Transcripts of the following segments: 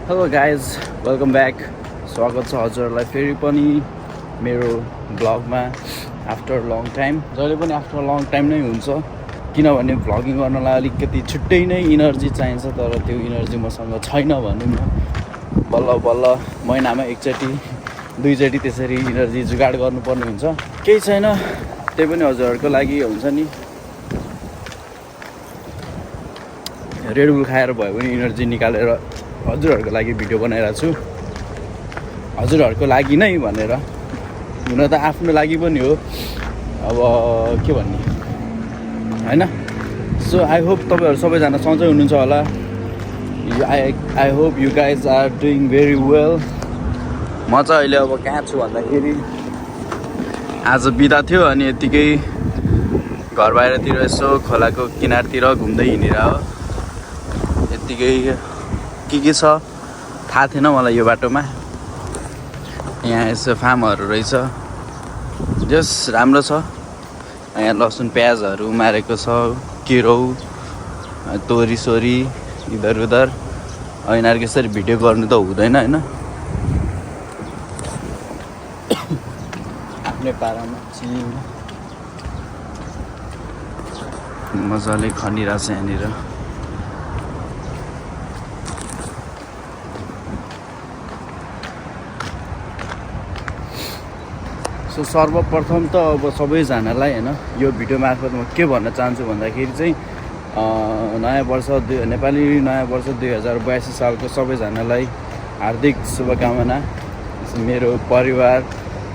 Hello guys, welcome back. स्वागत छ हजुरहरूलाई फेरि पनि मेरो ब्लगमा आफ्टर लङ टाइम। जहिले पनि आफ्टर लङ टाइम नै हुन्छ, किनभने भ्लगिङ गर्नलाई अलिकति छिट्टै नै इनर्जी चाहिन्छ, तर त्यो इनर्जी मसँग छैन भनौँ न। बल्ल बल्ल महिनामा एकचोटि दुईचोटि त्यसरी इनर्जी जुगाड गर्नुपर्ने हुन्छ। केही छैन, त्यही पनि हजुरहरूको लागि हुन्छ नि। रेडबुल खाएर भयो भने इनर्जी निकालेर हजुरहरूको लागि भिडियो बनाइरहेको छु। हजुरहरूको लागि नै भनेर, हुन त आफ्नो लागि पनि हो, अब के भन्ने होइन। सो आई होप तपाईँहरू सबैजना सन्चै हुनुहुन्छ होला। I hope you guys are doing very well. म चाहिँ अहिले अब कहाँ छु भन्दाखेरि आज बिदा थियो, अनि यत्तिकै घर बाहिरतिर यसो खोलाको किनारतिर घुम्दै हिँडेर हो। यत्तिकै के छ थाहा थिएन मलाई यो बाटोमा। यहाँ यसो फार्महरू रहेछ, जस राम्रो छ। यहाँ लसुन प्याजहरू उमारेको छ, केरौ तोरी सोरी इधर उधर। यिनीहरूको यसरी भिडियो गर्नु त हुँदैन होइन, आफ्नै पारामा चिल मजाले खनिरहेछ यहाँनिर। सो सर्वप्रथम त अब सबैजनालाई होइन यो भिडियो मार्फत म के भन्न चाहन्छु भन्दाखेरि चाहिँ नयाँ वर्ष नेपाली नयाँ वर्ष 2082 सालको सबैजनालाई हार्दिक शुभकामना। मेरो परिवार,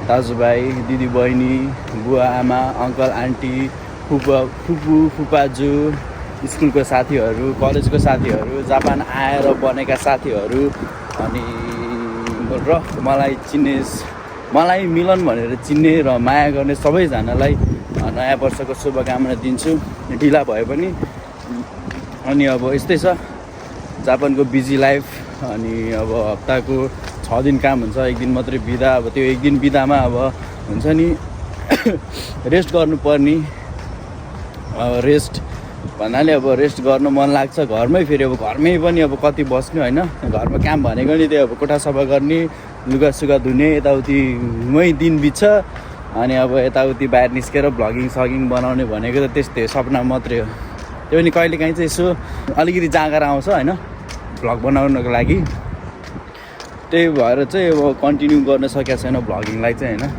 दाजुभाइ, दिदीबहिनी, बुवा आमा, अङ्कल आन्टी, फुपू फुपाजू, स्कुलको साथीहरू, कलेजको साथीहरू, जापान आएर बनेका साथीहरू, अनि र मलाई मिलन भनेर चिन्ने र माया गर्ने सबैजनालाई नयाँ वर्षको शुभकामना दिन्छु, ढिला भए पनि। अनि अब यस्तै छ जापानको बिजी लाइफ। अनि अब हप्ताको 6 दिन काम हुन्छ, 1 दिन मात्रै बिदा। अब त्यो 1 दिन बिदामा अब हुन्छ नि रेस्ट गर्नुपर्ने। रेस्ट भन्नाले अब रेस्ट गर्न मन लाग्छ घरमै, फेरि अब घरमै पनि अब कति बस्ने होइन। घरमा काम भनेको नि त्यो अब कोठा सफा गर्ने, लुगासुगा धुने, यताउतिमै दिन बित्छ। अनि अब यताउति बाहिर निस्केर भ्लगिङ सगिङ बनाउने भनेको त त्यस्तै सपना मात्रै हो। त्यो पनि कहिलेकाहीँ चाहिँ यसो अलिकति जाँगर आउँछ होइन भ्लग बनाउनको लागि। त्यही भएर चाहिँ अब कन्टिन्यू गर्न सकेको छैन भ्लगिङलाई चाहिँ होइन।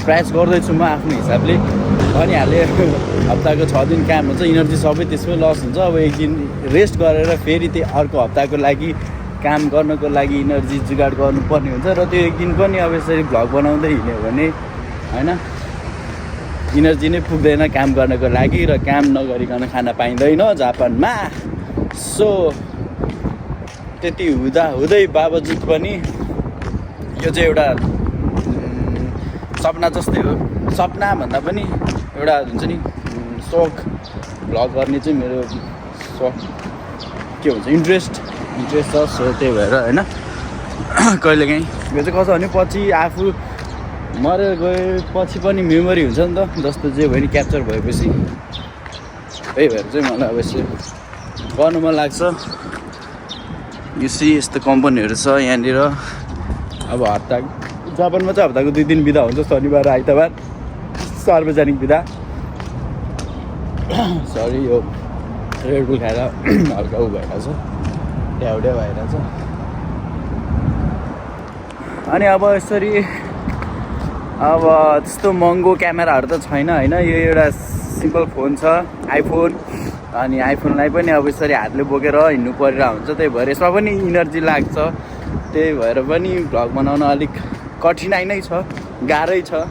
प्रयास गर्दैछु म आफ्नो हिसाबले, भनिहालेँ। हप्ताको 6 दिन काम हुन्छ, इनर्जी सबै त्यसमै लस हुन्छ। अब 1 दिन रेस्ट गरेर फेरि त्यो अर्को हप्ताको लागि काम गर्नको लागि इनर्जी जुगाड गर्नुपर्ने हुन्छ। र त्यो 1 दिन पनि अब यसरी भ्लग बनाउँदै हिँड्यो भने होइन इनर्जी नै पुग्दैन काम गर्नको लागि र काम नगरिकन खान पाइँदैन जापानमा। सो त्यति हुँदै बावजुद पनि यो चाहिँ एउटा सपना जस्तै हो। सपना भन्दा पनि एउटा हुन्छ नि सोख, भ्लग गर्ने चाहिँ मेरो सोख के भन्छ इन्ट्रेस्ट छ। सो त्यही भएर होइन कहिलेकाहीँ यो चाहिँ कसो भने पछि आफू मरेर गएपछि पनि मेमोरी हुन्छ नि त, जस्तो जे भयो नि क्याप्चर भएपछि। त्यही भएर चाहिँ मलाई अब यसो गर्नु मन लाग्छ। यो सी यस्तो कम्पनीहरू छ यहाँनिर। अब हप्ता जापानमा चाहिँ हप्ताको 2 दिन बिदा हुन्छ, शनिबार र आइतबार, सार्वजनिक बिदा। सरी यो रेडबुल खाएर हल्का उ भइरहेछ, ड्याउड्या भइरहेछ। अनि अब यसरी अब त्यस्तो महँगो क्यामेराहरू त छैन होइन, यो एउटा सिम्पल फोन छ आइफोन। अनि आइफोनलाई पनि अब यसरी हातले बोकेर हिँड्नु परिरहेको हुन्छ, त्यही भएर यसमा पनि इनर्जी लाग्छ। त्यही भएर पनि भ्लग बनाउन अलिक कठिनाइ नै छ, गाह्रै छ।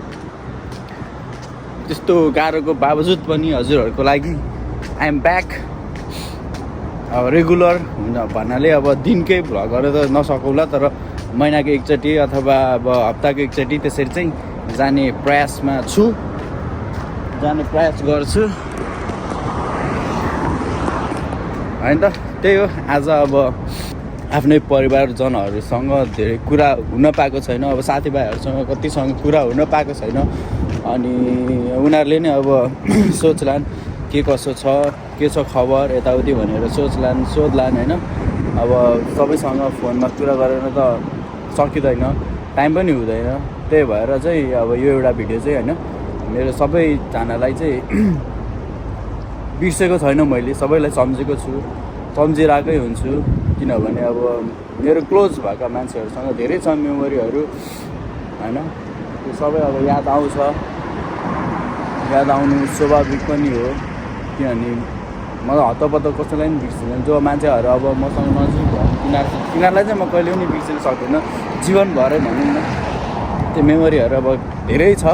त्यस्तो गाह्रोको बावजुद पनि हजुरहरूको लागि आई एम ब्याक। अब रेगुलर हुन भन्नाले अब दिनकै भ्लगहरू त नसकौँला, तर महिनाको एकचोटि अथवा अब हप्ताको एकचोटि त्यसरी चाहिँ जाने प्रयासमा छु, जाने प्रयास गर्छु होइन त। त्यही हो, आज अब आफ्नै परिवारजनहरूसँग धेरै कुरा हुन पाएको छैन। अब साथीभाइहरूसँग कतिसँग कुरा हुन पाएको छैन। अनि उनीहरूले नै अब सोच्लान् के कसो छ, के छ खबर यताउति भनेर सोध्लान् होइन। अब सबैसँग फोनमा कुरा गरेर त सकिँदैन, टाइम पनि हुँदैन। त्यही भएर चाहिँ अब यो एउटा भिडियो चाहिँ होइन मेरो सबैजनालाई चाहिँ बिर्सेको छैन, मैले सबैलाई सम्झेको छु, सम्झिरहेकै हुन्छु। किनभने अब मेरो क्लोज भएका मान्छेहरूसँग धेरै छ मेमोरीहरू होइन, त्यो सबै अब याद आउँछ। याद आउनु स्वाभाविक पनि हो, किनभने मलाई हतपत्त कसैलाई पनि बिर्सिँदैन। जो मान्छेहरू अब मसँग नजिक भयो तिनीहरूलाई चाहिँ म कहिले पनि बिर्सिन सक्दिनँ जीवनभरै भनौँ न। त्यो मेमोरीहरू अब धेरै छ।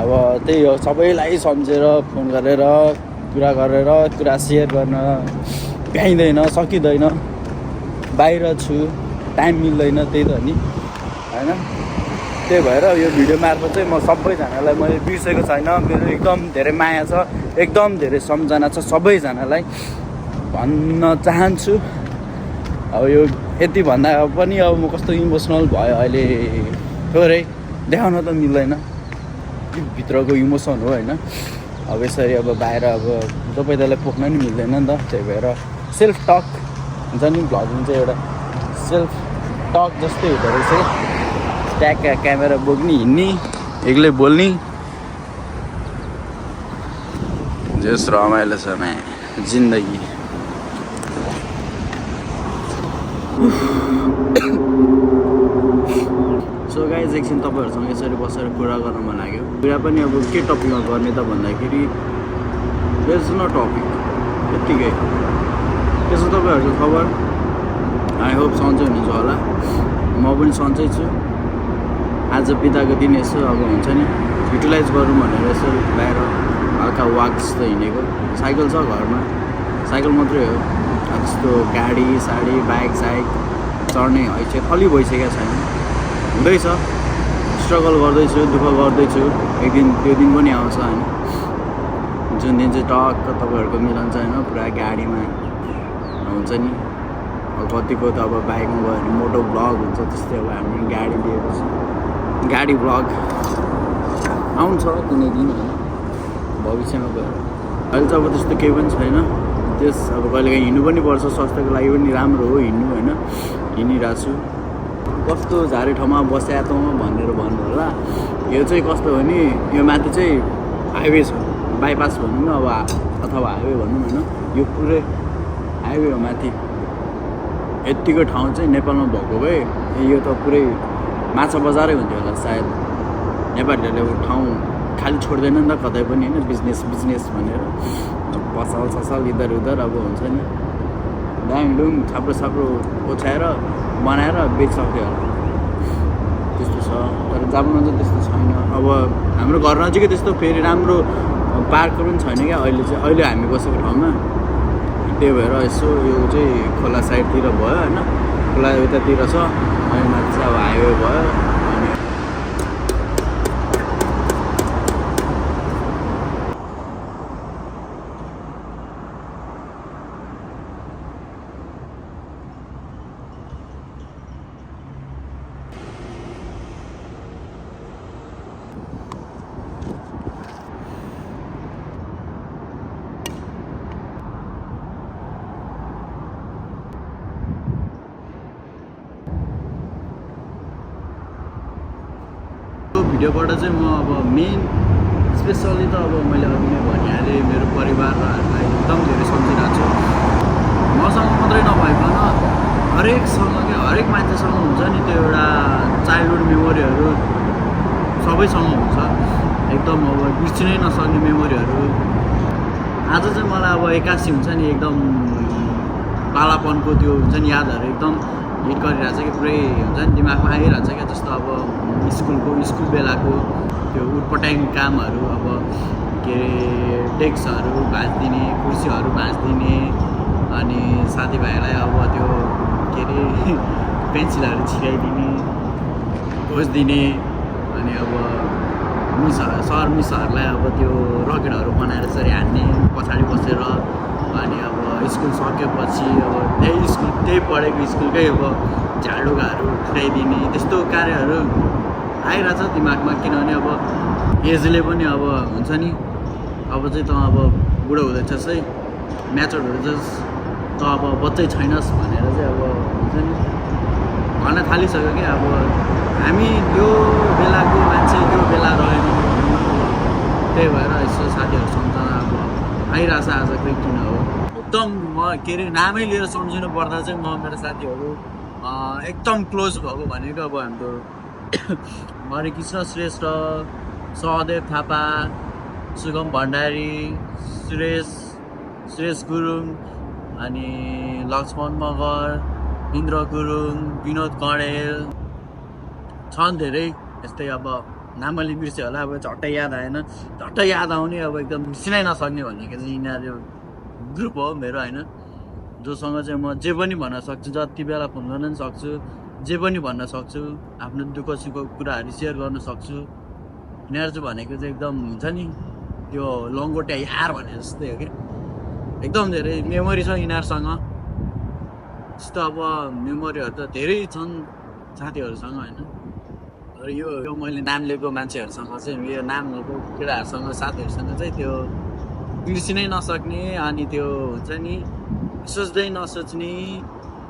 अब त्यही हो, सबैलाई सम्झेर फोन गरेर कुरा सेयर गर्न भ्याइँदैन, सकिँदैन। बाहिर छु, टाइम मिल्दैन, त्यही त नि होइन। त्यही भएर यो भिडियो मार्फत चाहिँ म सबैजनालाई मैले बिर्सेको छैन, मेरो एकदम धेरै माया छ, एकदम धेरै सम्झना छ सबैजनालाई भन्न चाहन्छु। अब यो यति भन्दा पनि अब म कस्तो इमोसनल भयो अहिले, थोरै देखाउन त मिल्दैन, भित्रको इमोसन हो होइन। अब यसरी अब बाहिर अब तपाईँलाई पोख्न नि मिल्दैन नि त। त्यही भएर सेल्फ टक हुन्छ नि, भ्लगिङ चाहिँ एउटा सेल्फ टक जस्तै हुँदो रहेछ। ट्याग क्यामेरा बोक्ने, हिँड्ने, एक्लै बोल्ने, जस रमाइलो छ जिन्दगी। सो गाइज एकछिन तपाईँहरूसँग यसरी बसेर कुरा गर्न मन लाग्यो। कुरा पनि अब के टपिकमा गर्ने त भन्दाखेरि देयर इज नो टपिक, यत्तिकै। त्यसो तपाईँहरूको खबर आई होप सन्चै हुनुहुन्छ होला, म पनि सन्चै छु। आज बिदाको दिन यसो अब हुन्छ नि युटिलाइज गरौँ भनेर यसो बाहिर हल्का वाक जस्तो हिँडेको। साइकल छ घरमा, साइकल मात्रै हो, त्यस्तो गाडी साडी बाइक चढ्ने हैसियत अलि भइसकेको छैन। हुँदैछ, स्ट्रगल गर्दैछु, दुःख गर्दैछु। एक दिन त्यो दिन पनि आउँछ होइन, जुन दिन चाहिँ टक्क तपाईँहरूको मिलन चाहिँ होइन पुरा गाडीमा हुन्छ नि। अब कतिको त अब बाइकमा गयो भने मोटो भ्लग हुन्छ, त्यस्तै अब हामी गाडी लिएको छ, गाडी भ्लग आउँछ कुनै दिन होइन भविष्यमा गएर। अहिले चाहिँ अब त्यस्तो केही पनि छैन। त्यस अब कहिलेकाहीँ हिँड्नु पनि पर्छ, स्वास्थ्यको लागि पनि राम्रो हो हिँड्नु होइन, हिँडिरहेको छु। कस्तो झारे ठाउँमा बस्या त भनेर भन्नु होला। यो चाहिँ कस्तो हो नि, यो माथि चाहिँ हाइवे छ, बाइपास भनौँ न अब अथवा हाइवे भनौँ होइन, यो पुरै हाइवे हो माथि। यत्तिको ठाउँ चाहिँ नेपालमा भएको भए यो त पुरै माछा बजारै हुन्थ्यो होला सायद। नेपालीहरूले ठाउँ खालि छोड्दैन नि त कतै पनि होइन, बिजनेस भनेर पसल इधर उधर अब हुन्छ नि डाङडुङ छाप्रो ओछ्याएर बनाएर बेचिसक्यो होला, त्यस्तो छ। तर जापानमा चाहिँ त्यस्तो छैन। अब हाम्रो घर नजिकै त्यस्तो फेरि राम्रो पार्कहरू पनि छैन क्या अहिले हामी बसेको ठाउँमा। त्यही भएर यसो यो चाहिँ खोला साइडतिर भयो होइन, खोला यतातिर छ, अनि माथि चाहिँ अब हाइवे भयो। अनि भिडियोबाट चाहिँ म अब मेन स्पेसली त अब मैले अघि नै भनिहालेँ, मेरो परिवारहरूलाई एकदम धेरै सम्झिरहेको छु। मसँग मात्रै नभइकन हरेक मान्छेसँग हुन्छ नि त्यो एउटा चाइल्डहुड मेमोरीहरू, सबैसँग हुन्छ एकदम अब बिर्सिनै नसक्ने मेमोरीहरू। आज चाहिँ मलाई अब 81 हुन्छ नि एकदम पालापनको त्यो हुन्छ नि यादहरू एकदम हिट गरिरहेछ कि पुरै हुन्छ नि दिमागमा आइरहेछ क्या। जस्तो अब स्कुल बेलाको त्यो उटपटाङ कामहरू, अब के अरे डेस्कहरू भाँचिदिने, कुर्सीहरू भाँचिदिने, अनि साथीभाइलाई अब त्यो के अरे पेन्सिलहरू छिराइदिने, खोजिदिने, अनि अब मिसहरूलाई अब त्यो रकेटहरू बनाएर यसरी हान्ने पछाडि बसेर। अनि अब स्कुल सकेपछि अब त्यही पढेको स्कुलकै अब झाडुगाहरू फुटाइदिने, त्यस्तो कार्यहरू आइरहेछ दिमागमा। किनभने अब एजले पनि अब हुन्छ नि, अब चाहिँ त अब बुढो हुँदैछस् है, म्याचुर हुँदैछस्, त अब बच्चै छैनस् भनेर चाहिँ अब हुन्छ नि भन्न थालिसक्यो कि अब हामी त्यो बेलाको मान्छे त्यो बेला रहेनौँ। त्यही भएर यसो साथीहरू सम्झना अब आइरहेछ आज खोइ किन हो। एकदम म के अरे नामै लिएर सम्झिनु पर्दा चाहिँ म मेरो साथीहरू एकदम क्लोज भएको भनेको अब हाम्रो हरिकृष्ण श्रेष्ठ, सहदेव थापा, सुगम भण्डारी, सुरेश गुरुङ, अनि लक्ष्मण मगर, इन्द्र गुरुङ, विनोद कँडेल छन् धेरै यस्तै। अब नामले बिर्स्यो होला, अब झट्टै याद आएन, झट्टै याद आउने अब एकदम बिर्सिनै नसक्ने भनेको चाहिँ यिनीहरू ग्रुप हो मेरो होइन, जोसँग चाहिँ म जे पनि भन्न सक्छु, जति बेला फोन गर्न पनि सक्छु, जे पनि भन्न सक्छु, आफ्नो दुःख सुखको कुराहरू सेयर गर्न सक्छु। यिनीहरू चाहिँ भनेको चाहिँ एकदम हुन्छ नि त्यो लङ्गोटे यार भने जस्तै हो कि एकदम धेरै मेमोरी छ यिनीहरूसँग। त्यस्तो अब मेमोरीहरू त धेरै छन् साथीहरूसँग होइन। र यो मैले नाम लिएको मान्छेहरूसँग चाहिँ, यो नाम लिएको केटाहरूसँग साथीहरूसँग चाहिँ त्यो बिर्सिनै नसक्ने, अनि त्यो हुन्छ नि सोच्दै नसोच्ने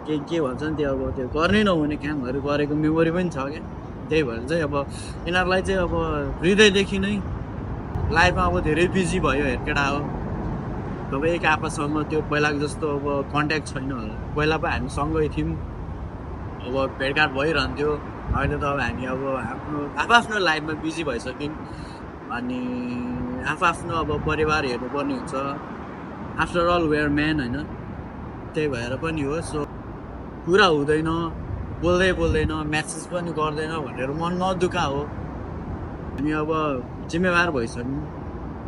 के भन्छ नि त्यो अब त्यो गर्नै नहुने कामहरू गरेको मेमोरी पनि छ क्या। त्यही भएर चाहिँ अब यिनीहरूलाई चाहिँ अब हृदयदेखि नै लाइफमा अब धेरै बिजी भयो हेरकेटा हो। अब एक आपससँग त्यो पहिलाको जस्तो अब कन्ट्याक्ट छैन होला। पहिला पो हामी सँगै थियौँ, अब भेटघाट भइरहन्थ्यो। अहिले त अब हामी अब आफ्नो लाइफमा बिजी भइसक्यौँ, अनि आफ्नो अब परिवार हेर्नुपर्ने हुन्छ। आफ्टर अल वेयर म्यान होइन, त्यही भएर पनि हो। सो कुरा हुँदैन, बोल्दैन, म्यासेज पनि गर्दैन भनेर मन नदुखा हो। हामी अब जिम्मेवार भइसक्यौँ,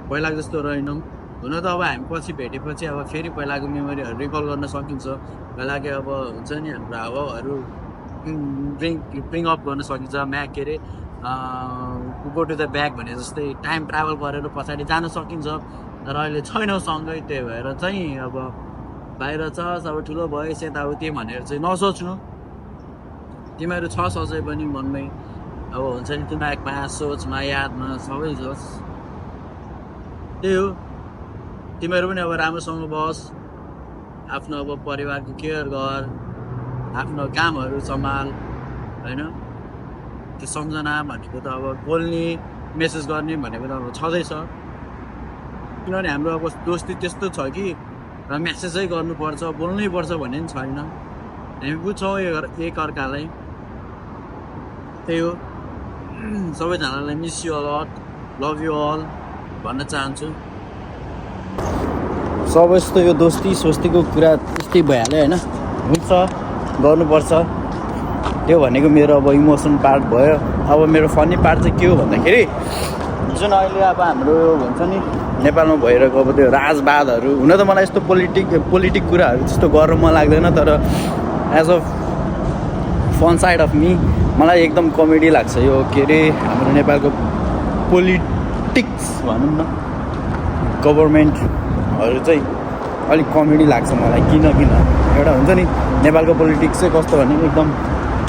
पहिलाको जस्तो रहेनौँ। हुन त अब हामी पछि भेटेपछि अब फेरि पहिलाको मेमोरीहरू रिकल गर्न सकिन्छ। पहिलाको अब हुन्छ नि हाम्रो हावाहरू ब्रिङ अप गर्न सकिन्छ। के अरे गो टु द ब्याक भने जस्तै टाइम ट्राभल गरेर पछाडि जान सकिन्छ। तर अहिले छैनौँ सँगै, त्यही भएर चाहिँ अब बाहिर छ, अब ठुलो भएछ यताउति भनेर चाहिँ नसोच्नु। तिमीहरू छ सधैँ पनि मनमै, अब हुन्छ नि दिमागमा, सोचमा, यादमा सबै जोस्। त्यही हो, तिमीहरू पनि अब राम्रोसँग बस, आफ्नो अब परिवारको केयर गर, आफ्नो कामहरू सम्हाल होइन। त्यो सम्झना भनेको त अब बोल्ने मेसेज गर्ने भनेको त अब छँदैछ। किनभने हाम्रो अब दोस्ती त्यस्तो छ कि मेसेजै गर्नुपर्छ, बोल्नै पर्छ भन्ने पनि छैन। हामी बुझ्छौँ एक अर्कालाई। त्यही हो, सबैजनालाई miss you a lot, love you all भन्न चाहन्छु। सब यस्तो यो दोस्ती सोस्तीको कुरा त्यस्तै भइहाल्यो होइन, हुन्छ गर्नुपर्छ। त्यो भनेको मेरो अब इमोसन पार्ट भयो। अब मेरो फनी पार्ट चाहिँ के हो भन्दाखेरि जुन अहिले अब हाम्रो भन्छ नि नेपालमा भइरहेको अब त्यो राजवादहरू, हुन त मलाई यस्तो पोलिटिक कुराहरू त्यस्तो गर्न मन लाग्दैन, तर as a fun side of me मलाई एकदम कमेडी लाग्छ यो के अरे हाम्रो नेपालको पोलिटिक्स भनौँ न, गभर्मेन्टहरू चाहिँ अलिक कमेडी लाग्छ मलाई। किन एउटा हुन्छ नि नेपालको पोलिटिक्स चाहिँ कस्तो भने एकदम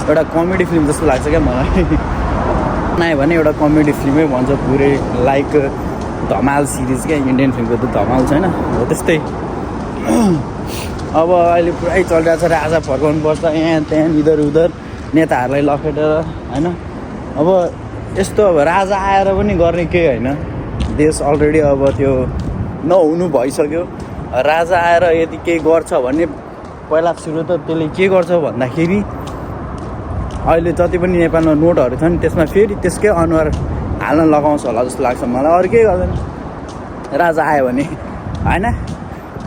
एउटा कमेडी फिल्म जस्तो लाग्छ क्या मलाई। नआयो भने एउटा कमेडी फिल्मै भन्छ पुरै, लाइक धमाल सिरिज क्या, इन्डियन फिल्मको त धमाल छैन हो त्यस्तै। अब अहिले पुरै चलिरहेको छ राजा फर्काउनुपर्छ यहाँ त्यहाँ इधर उधर नेताहरूलाई लखेटेर होइन। अब यस्तो अब राजा आएर पनि गर्ने केही होइन, देश अलरेडी अब त्यो नहुनु भइसक्यो। राजा आएर यदि केही गर्छ भने पहिला सुरु त त्यसले के गर्छ भन्दाखेरि अहिले जति पनि नेपालमा नोटहरू छ नि त्यसमा फेरि त्यसकै अनुहार हाल्न लगाउँछ होला जस्तो लाग्छ मलाई, अरू केही गर्दैन राजा आयो भने होइन।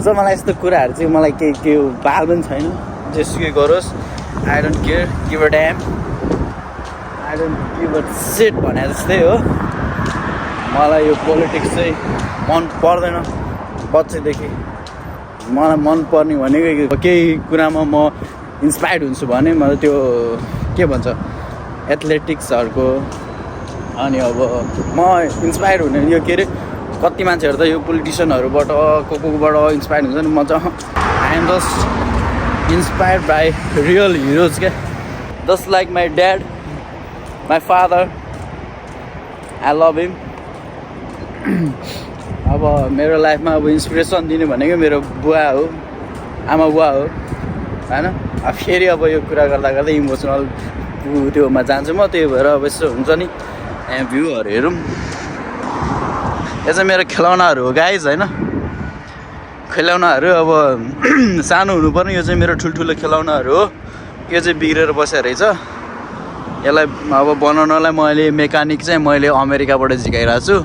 सो मलाई यस्तो कुराहरू चाहिँ मलाई के बाल पनि छैन, जेसुकै गरोस् I don't care, give a damn, I don't give a shit भने जस्तै हो। मलाई यो पोलिटिक्स चाहिँ मन पर्दैन बच्चैदेखि। मलाई मन पर्ने भनेको केही कुरामा म इन्सपायर्ड हुन्छु भने मलाई त्यो के भन्छ एथलेटिक्सहरूको, अनि अब म इन्सपायर हुने यो के अरे कति मान्छेहरू त यो पोलिटिसियनहरूबाट कोबाट इन्सपायर हुन्छ नि। म चाहिँ I am just inspired by real heroes क्या, just like my dad, my father, I love him. अब मेरो लाइफमा अब इन्सपिरेसन दिने भनेको मेरो बुवा हो, आमा बुवा हो होइन। अब फेरि अब यो कुरा गर्दा गर्दै इमोसनल त्योमा जान्छु म, त्यही भएर अब यसो हुन्छ नि यहाँ भ्यूहरू हेरौँ। यो चाहिँ मेरो खेलौनाहरू हो गाइज होइन, खेलौनाहरू अब सानो हुनुपर्ने, यो चाहिँ मेरो ठुल्ठुलो खेलौनाहरू हो। यो चाहिँ बिग्रेर बसेको रहेछ, यसलाई अब बनाउनलाई मैले मेकानिक चाहिँ मैले अमेरिकाबाट झिकाइरहेको छु।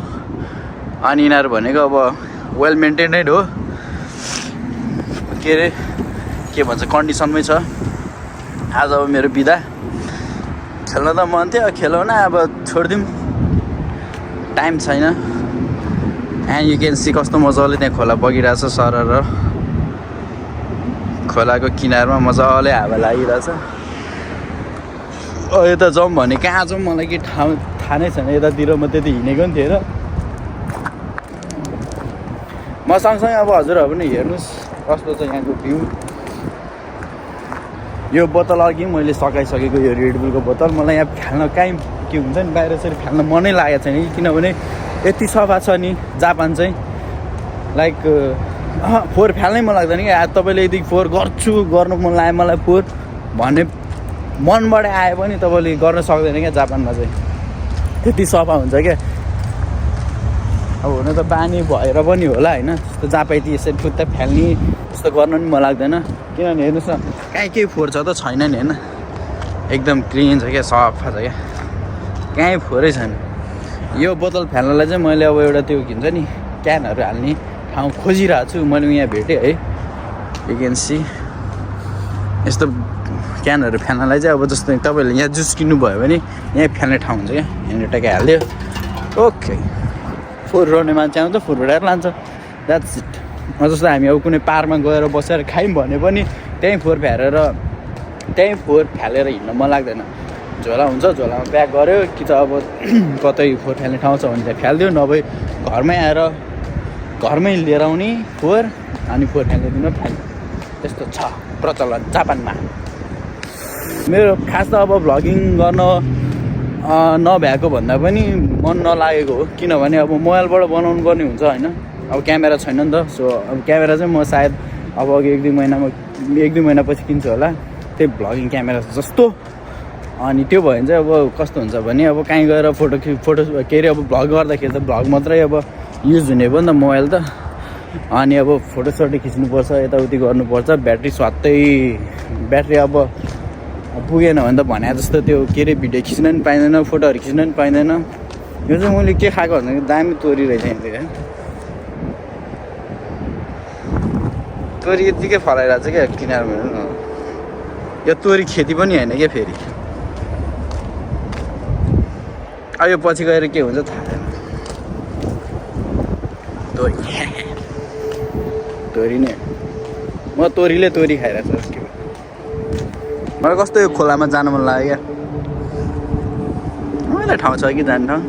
अनि यिनीहरू भनेको अब वेल मेन्टेनेड हो, के अरे के भन्छ कन्डिसनमै छ। आज अब मेरो बिदा, खेल्न त मन थियो खेलौना, अब छोडिदिउँ टाइम छैन। एन्ड यु क्यान सी कस्तो मजाले त्यहाँ खोला बगिरहेछ सरर, खोलाको किनारमा मजाले हावा लागिरहेछ। यता जाउँ भने कहाँ जाउँ मलाई के थाहा नै छैन, यतातिर म त्यति हिँडेको पनि थिएँ र। म सँगसँगै अब हजुरहरू पनि हेर्नुहोस् कस्तो छ यहाँको भ्यू। यो बोतल अघि मैले सकाइसकेको यो रेडबुलको बोतल, मलाई यहाँ फाल्न कहीँ के हुन्छ नि बाहिर चाहिँ फाल्न मनै लागेको छैन कि, किनभने यति सफा छ नि जापान चाहिँ। लाइक फोहोर फाल्नै मन लाग्दैन कि। तपाईँले यदि फोहोर गर्नु मन लाग्यो मलाई फोहोर भन्ने मनबाट आयो भने तपाईँले गर्न सक्दैन क्या जापानमा चाहिँ, त्यति सफा हुन्छ क्या। अब हुन त पानी भएर पनि होला होइन, त्यस्तो जहाँ पाइती यसरी फुत्ता फाल्ने त्यस्तो गर्न पनि मन लाग्दैन। किनभने हेर्नुहोस् न कहीँ केही फोहोर छ त छैन नि होइन, एकदम क्लिन छ क्या, सफा छ क्या, कहीँ फोहोरै छैन। यो बोतल फाल्नलाई चाहिँ मैले अब एउटा त्यो के हुन्छ नि क्यानहरू हाल्ने ठाउँ खोजिरहेको छु, मैले यहाँ भेटेँ है। यु क्यान सी यस्तो क्यानहरू फाल्नलाई चाहिँ अब जस्तो तपाईँहरूले यहाँ जुस किन्नुभयो भने यहाँ फाल्ने ठाउँ हुन्छ क्या, यहाँनिर टक्कै हालिदियो ओके। फोहोर रोड्ने मान्छे आउँछ फोहोर उडाएर लान्छ, द्याट्स इट। जस्तो हामी अब कुनै पार्कमा गएर बसेर खायौँ भने पनि त्यहीँ फोहोर फालेर हिँड्न मन लाग्दैन। झोला हुन्छ झोलामा प्याक गऱ्यो कि त अब कतै फोहोर फाल्ने ठाउँ छ भने त्यहाँ फालिदियो, नभए घरमै लिएर आउने फोहोर अनि फोहोर फाल्ने दिन फाल्ने, त्यस्तो छ प्रचलन जापानमा। मेरो खास त अब भ्लगिङ गर्न नभ्याएको भन्दा पनि मन नलागेको हो, किनभने अब मोबाइलबाट बनाउनु पर्ने हुन्छ होइन, अब क्यामेरा छैन नि त। सो अब क्यामेरा चाहिँ म सायद अब अघि एक दुई महिनापछि किन्छु होला, त्यही भ्लगिङ क्यामेरा जस्तो। अनि त्यो भयो भने चाहिँ अब कस्तो हुन्छ भने अब कहीँ गएर फोटो के अरे अब भ्लग गर्दाखेरि त भ्लग मात्रै अब युज हुने भयो नि त मोबाइल त। अनि अब फोटोसोटो खिच्नुपर्छ, यताउति गर्नुपर्छ, ब्याट्री अब पुगेन भने त भने जस्तो त्यो के अरे भिडियो खिच्न पनि पाइँदैन, फोटोहरू खिच्न पनि पाइँदैन। यो चाहिँ मैले के खाएको भन्दाखेरि दामी तोरी रहेछ यहाँनिर, तोरी यत्तिकै फलाइरहेको छ क्या किनारमा। यो तोरी खेती पनि होइन क्या फेरि, अब यो पछि गएर के हुन्छ थाहा छैन। तोरी नै म तोरीले तोरी खाइरहेको छु के मलाई कस्तो यो खोलामा जानु मन लाग्यो क्या मलाई ठाउँ छ कि जाने ठाउँ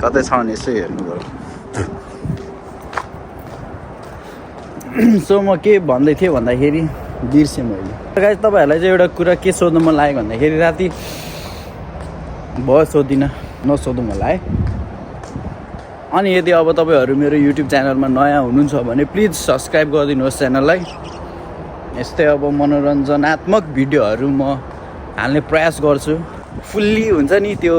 कतै छ भने यसो हेर्नु पर्यो सो म के भन्दै थिएँ भन्दाखेरि बिर्सेँ मैले गाइस तपाईँहरूलाई चाहिँ एउटा कुरा के सोध्नु मन लाग्यो भन्दाखेरि राति भयो सोधिनँ नसोधौँ होला है अनि यदि अब तपाईँहरू मेरो युट्युब च्यानलमा नयाँ हुनुहुन्छ भने प्लिज सब्सक्राइब गरिदिनुहोस् च्यानललाई यस्तै अब मनोरञ्जनात्मक भिडियोहरू म हाल्ने प्रयास गर्छु फुल्ली हुन्छ नि त्यो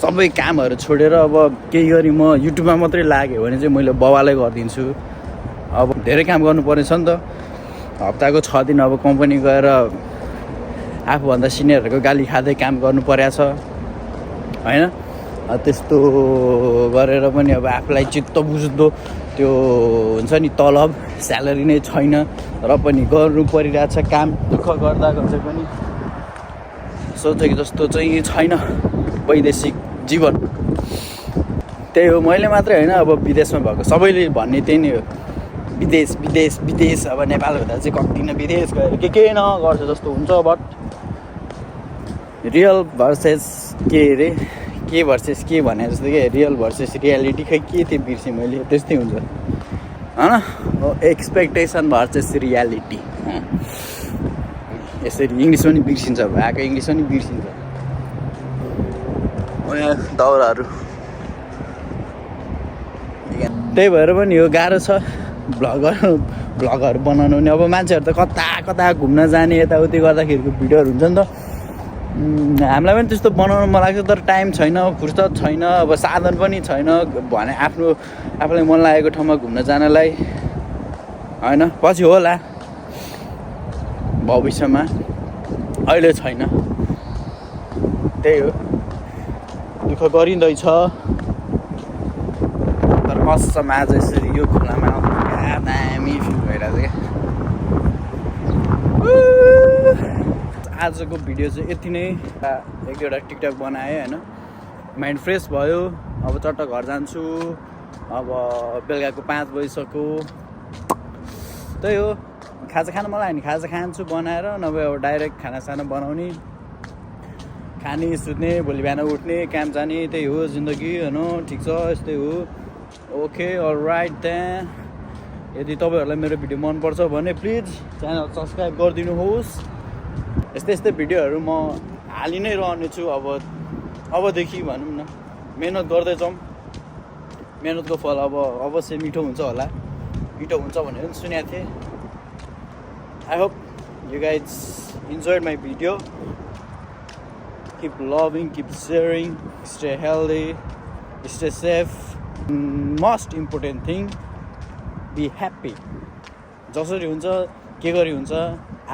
सबै कामहरू छोडेर अब केही गरी म युट्युबमा मात्रै लाग्यो भने चाहिँ मैले बवालै गरिदिन्छु अब धेरै काम गर्नुपर्ने छ नि त हप्ताको 6 दिन अब कम्पनी गएर आफूभन्दा सिनियरहरूको गाली खाँदै काम गर्नु परेको छ होइन त्यस्तो गरेर पनि अब आफूलाई चित्त बुझ्दो त्यो हुन्छ नि तलब स्यालेरी नै छैन र पनि गर्नु परिरहेछ काम दुःख गर्दा गर्दै पनि सोचेको जस्तो चाहिँ छैन वैदेशिक जीवन त्यही हो मैले मात्रै होइन अब विदेशमा भएको सबैले भन्ने त्यही नै हो विदेश विदेश विदेश अब नेपाल हुँदा चाहिँ कति न विदेश गएर के नगर्छ जस्तो हुन्छ बट रियल भर्सेस के अरे के भर्सेस के भने जस्तो कि रियल भर्सेस रियालिटी खै के थियो बिर्सेँ मैले त्यस्तै हुन्छ होइन एक्सपेक्टेसन भर्सेस रियालिटी यसरी इङ्ग्लिस पनि बिर्सिन्छ भएको इङ्ग्लिस पनि बिर्सिन्छ दाउराहरू त्यही भएर पनि यो गाह्रो छ भ्लगहरू बनाउनु नि अब मान्छेहरू त कता कता घुम्न जाने यताउति गर्दाखेरिको भिडियोहरू हुन्छ नि त हामीलाई पनि त्यस्तो बनाउनु मन लाग्छ तर टाइम छैन फुर्सद छैन अब साधन पनि छैन भने आफूलाई मन लागेको ठाउँमा घुम्न जानलाई होइन पछि होला भविष्यमा अहिले छैन त्यही हो दुःख गरिँदैछ तर कसम आज यसरी यो खोलामा दामी फिल भइरहेको छ क्या आजको भिडियो चाहिँ यति नै एक दुईवटा टिकटक बनाएँ होइन माइन्ड फ्रेस भयो अब चट्ट घर जान्छु अब बेलुकाको 5 बजिसक्यो त्यही हो खाजा खानु मलाई नि खाजा खान्छु बनाएर नभए अब डाइरेक्ट खानासाना बनाउने खाने सुत्ने भोलि बिहान उठ्ने काम जाने त्यही हो जिन्दगी होइन ठिक छ यस्तै हो ओके अलराइट त्यहाँ यदि तपाईँहरूलाई मेरो भिडियो मनपर्छ भने प्लिज च्यानल सब्सक्राइब गरिदिनुहोस् यस्तै यस्तै भिडियोहरू म हालि नै रहनेछु अबदेखि भनौँ न मेहनत गर्दै जाउँ मेहनतको फल अब अवश्य मिठो हुन्छ होला मिठो हुन्छ भनेर पनि सुनेको थिएँ I hope you guys enjoyed my video keep loving, keep sharing, stay healthy, stay safe. Most important thing, be happy. जसरी हुन्छ के गरी हुन्छ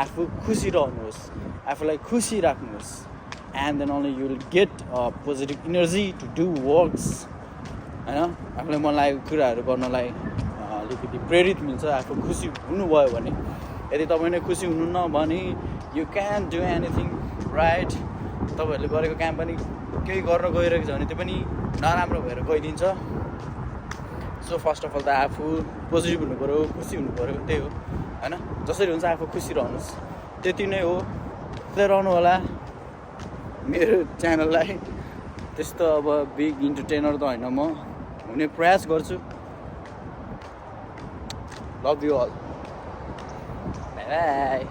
आफू खुसी रहनुहोस् आफूलाई खुसी राख्नुहोस् and then only you will get positive energy to do works हैन आफूलाई मन लागेको कुराहरू गर्नलाई अलिकति प्रेरित मिल्छ आफू खुसी हुनुभयो भने यदि तपाईँ नै खुसी हुनुहुन्न भने you can't do anything right तपाईहरुले गरेको काम पनि केही गर्न गइरहेको छ भने त्यो पनि नराम्रो भएर गइदिन्छ सो फर्स्ट अफ अल त आफू पोजिटिभ हुनु पर्यो खुसी हुनु पर्यो त्यही हो हैन जसरी हुन्छ आफू खुसी रहनुहोस् त्यति नै हो त्यही रहनु होला मेरो च्यानललाई त्यस्तो अब बिग इन्टरटेनर त होइन म हुने प्रयास गर्छु love you all bye by